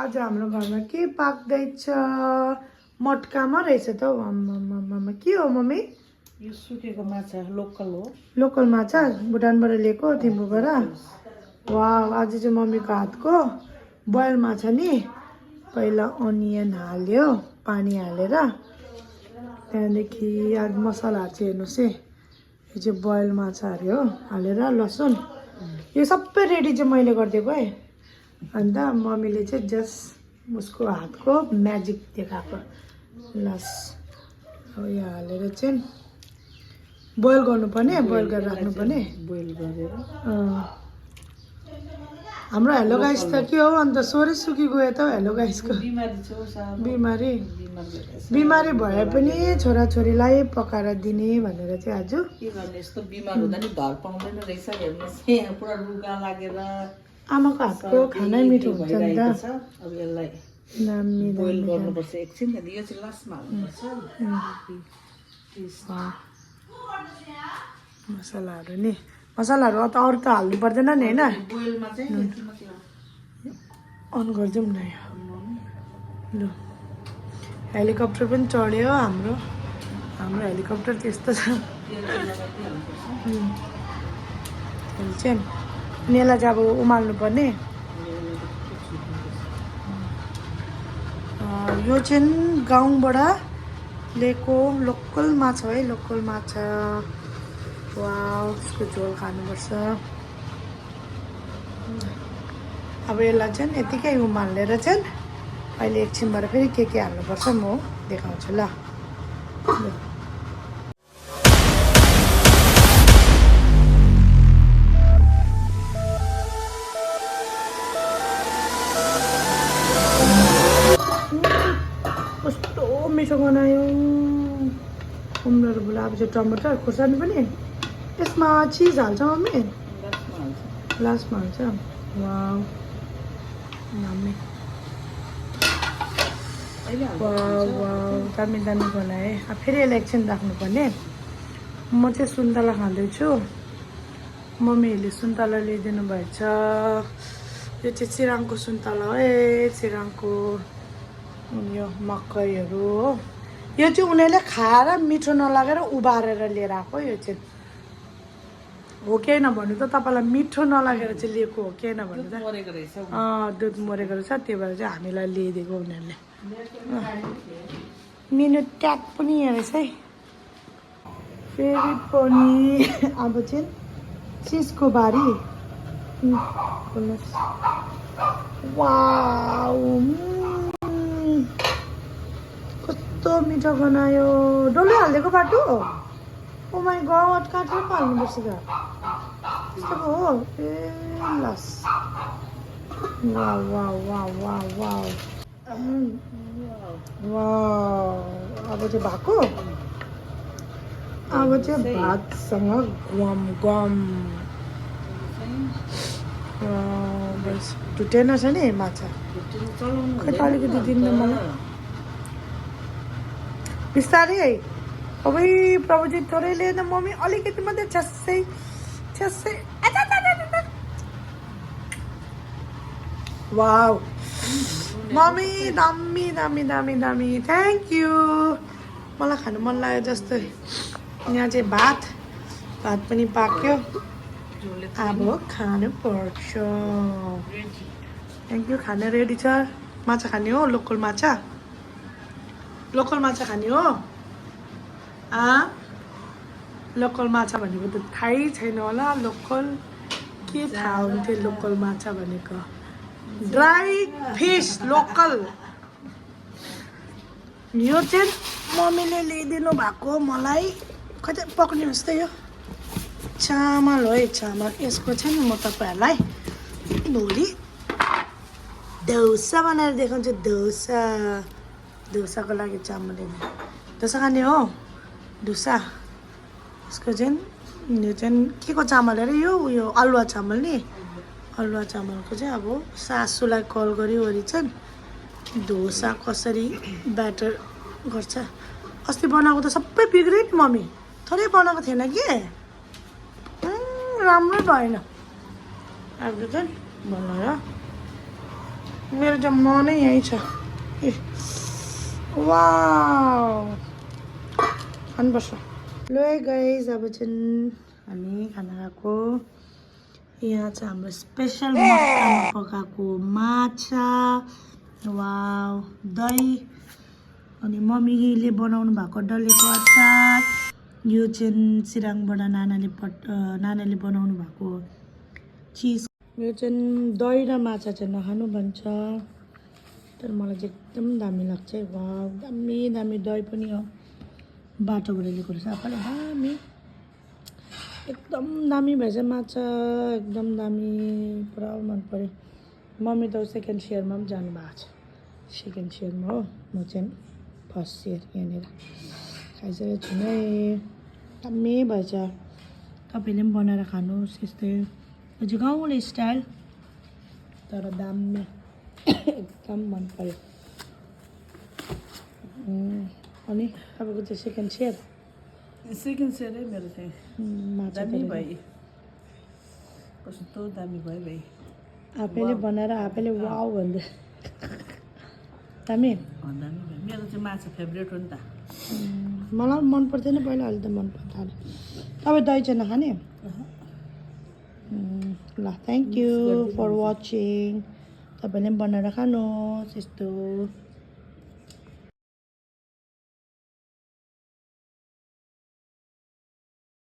आज हाम्रो घरमा के पाक्दैछ मटकामा रहेछ त हौ आम्मामा के हो मम्मी यो सुकेको माछा लोकल हो लोकल माछा भुटानबाट ल्याएको तिम्रोबाट वाउ आज चाहिँ मम्मीको हातको बोइल माछा नि पहिला अनियन हाल्यो पानी हालेर त्यहाँदेखि आज मसलाहरू चाहिँ हेर्नुहोस् है यो चाहिँ बोइल माछाहरू हो हालेर लसुन यो सबै रेडी चाहिँ मैले गरिदिएको है अन्त मम्मीले चाहिँ जस्ट उसको हातको म्याजिक देखाएको लस अब यो हालेर चाहिँ बोइल गर्नुपर्ने बोइल गरेर राख्नुपर्ने बोइल गरेर हाम्रो हेलो गाइस त के हो अन्त सोरै सुकी गयो त हेलो गाइसको बिमारी छ साहब बिमारी भए पनि छोराछोरीलाई पकाएर दिने भनेर चाहिँ आज के गर्ने यस्तो बिमार हुँदा नि घर पाउँदैन रहेछ हेर्नुहोस् यहाँ पुरा रुगा लागेर आमाको हातको खानै मिठो हुन्छ नि त अब यसलाई दामी बोइल गर्नुपर्छ एकछिन यो चाहिँ लास्टमा हाल्नुपर्छ मसलाहरू नि मसलाहरू त अरू त हाल्नु पर्दैन नि होइन बोइलमा चाहिँ अन गरिदिउँ न ल हेलिकप्टर पनि चढ्यो हाम्रो हेलिकप्टर त्यस्तो छ चाहिँ अनि यसलाई चाहिँ अब उमाल्नु पर्ने यो चाहिँ गाउँबाट ल्याएको लोकल माछा है लोकल माछा वाउ उसको झोल खानुपर्छ अब यसलाई चाहिँ यतिकै उमालेर चाहिँ अहिले एकछिनबाट फेरि के हाल्नुपर्छ म देखाउँछु ल कस्तो मिठो बनायो उम्रेर बोला अब चाहिँ टमाटर खुर्सानी पनि यसमा चिज हाल्छ मम्मी लास्टमा हाल्छ वाउ दामी दामी दामी बनाएँ अब फेरि यसलाई एकछिन राख्नुपर्ने म चाहिँ सुन्तला खाँदैछु मम्मीहरूले सुन्तला ल्याइदिनु भएछ यो चाहिँ चिराङको सुन्तला है चिराङको यो मकैहरू हो यो चाहिँ उनीहरूले खाएर मिठो नलागेर उबारेर लिएर आएको यो चाहिँ हो कि होइन भन्नु त तपाईँलाई मिठो नलागेर चाहिँ लिएको हो कि होइन भन्नु त दुध मरेको रहेछ त्यही भएर चाहिँ हामीलाई ल्याइदिएको उनीहरूले मेनु ट्याग पनि यहाँ रहेछ है फेरि पनि अब चाहिँ चिजको बारी वाउ कस्तो मिठो बनायो डल्लै हालिदिएको बाटो ओ माई गड काटेर पो हाल्नुपर्छ त त्यस्तो पो हो ए लस wow wow wow wow wow wow अब चाहिँ भएको अब चाहिँ भातसँग गम गम बस टुटेन छ नि माछा खै त अलिकति दिनु मलाई बिस्तारै है अब प्रभुजी थोरै लिएन मम्मी अलिकति मात्रै छ्यासै वाउ मम्मी दामी दामी दामी दामी थ्याङ्क यू मलाई खानु मन लाग्यो जस्तै यहाँ चाहिँ भात पनि पाक्यो अब खानु पर्छ थ्याङ्क यू खाना रेडी छ माछा खाने हो लोकल माछा खाने हो लोकल माछा भनेको त थाहै छैन होला लोकल के थाहा हुन्थ्यो लोकल माछा भनेको ड्राई फिस लोकल यो चाहिँ मम्मीले ल्याइदिनु भएको मलाई कतै पक्ने जस्तै यो चामल हो है चामल यसको चाहिँ म तपाईँहरूलाई भोलि डोसा बनाएर देखाउँछु डोसाको लागि चामल डोसा खाने हो डोसा यसको चाहिँ यो चाहिँ के को चामल अरे यो उयो अलुवा चामल नि अलुवा चामलको चाहिँ अब सासूलाई कल गरिवरि चाहिँ डोसा कसरी ब्याटर गर्छ अस्ति बनाएको त सबै बिग्रियो नि मम्मी थोरै बनाएको थिएन कि राम्रै भएन अब चाहिँ बनाएर मेरो चाहिँ मनै यहीँ छ ए वाउ खानुपर्छ ल गाइज अब चाहिँ हामी खाना खाएको यहाँ चाहिँ हाम्रो स्पेसल मक्कामा पकाएको माछा वाउ दही अनि मम्मीले बनाउनु भएको डल्लेको अचार यो चाहिँ सिराङबाट नानाले बनाउनु भएको चिज यो चाहिँ दही र माछा चाहिँ नखानु भन्छ तर मलाई चाहिँ एकदम दामी लाग्छ है वाउ दामी दामी दही पनि हो बाटोबाट ल्याएको रहेछ आफैले दामी एकदम दामी भएछ माछा एकदम दामी पुरा मन पर्यो मम्मी त सेकेन्ड सेयरमा पनि जानुभएको छ सेकेन्ड सेयरमा हो म चाहिँ फर्स्ट सेयर यहाँनिर खाइसकेको छु है दामी भएछ तपाईँले पनि बनाएर खानुहोस् यस्तै यो चाहिँ गाउँले स्टाइल तर दामी एकदम मन पर्यो अनि तपाईँको चाहिँ सेकेन्ड सेयर सेकेन्ड सेयरै मेरो चाहिँ माछा दामी भयो कस्तो दामी भयो भाइ आफैले बनाएर आफैले वाउ भन्दै दामी दामी भयो मेरो चाहिँ माछा फेभरेट हो नि त मलाई मन पर्थेन पहिला अहिले त मन पर्छ तपाईँ दही चाहिँ नखाने ल थ्याङ्क यू फर वाचिङ तपाईँले पनि बनाएर खानुहोस् यस्तो